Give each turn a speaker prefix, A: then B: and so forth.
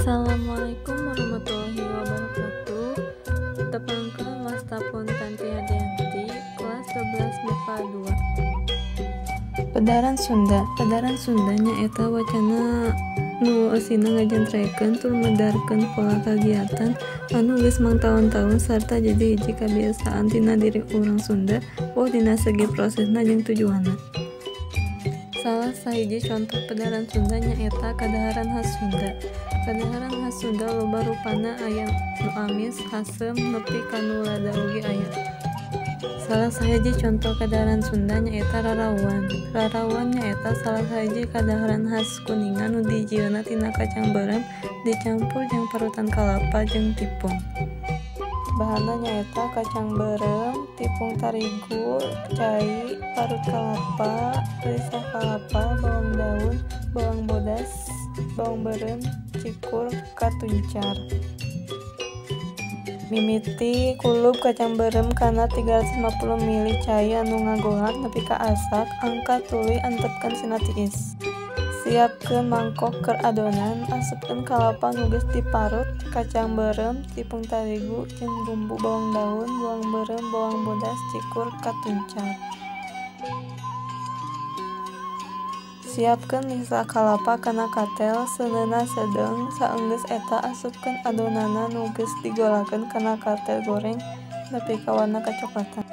A: Assalamualaikum warahmatullahi wabarakatuh. Tepangkeun wasta pun Tanti Hardianti, kelas 12 MIPA 2. Pedaran Sunda. Pedaran Sunda nyaeta wacana nu eusina ngajentrekeun tur medarkeun pola kagiatan anu geus mangtaun-taun sarta jadi hiji kabiasaan tina diri urang Sunda boh dina segi prosesna jeung tujuanna. Salah sahiji contoh pedaran Sunda nyaeta kadaharan khas Sunda. Kadaharan khas Sunda loba rupana, aya nu amis, haseum, nepi ka nu lada oge aya. Salah sahiji contoh kadaharan Sunda nyaeta rarawan. Rarawan nyaeta salah sahiji kadaharan khas Kuningan nu dijieunna tina kacang beureum dicampur jeung parutan kalapa jeung tipung. Bahanna nyaeta kacang beureum, tipung tarigu, cai, parut kalapa, lisah kalapa, bawang daun, bawang bodas, bawang beureum, cikur, katuncar. Mimiti kulub kacang beureum kana 350 ml cai anu ngagolak nepi ka asak, angkat tuluy antepkeun sina tiis. Siapkeun mangkok keur adonan, asupkeun kalapa nu geus diparut, kacang beureum, tipung tarigu, jeung bumbu bawang daun, bawang beureum, bawang bodas, cikur, katuncar. Siapkeun lisah kalapa kana katel, seuneuna sedeung, saenggeus eta asupkeun adonanna nu geus digolakeun kana katel, goreng nepi ka warna kacoklatan.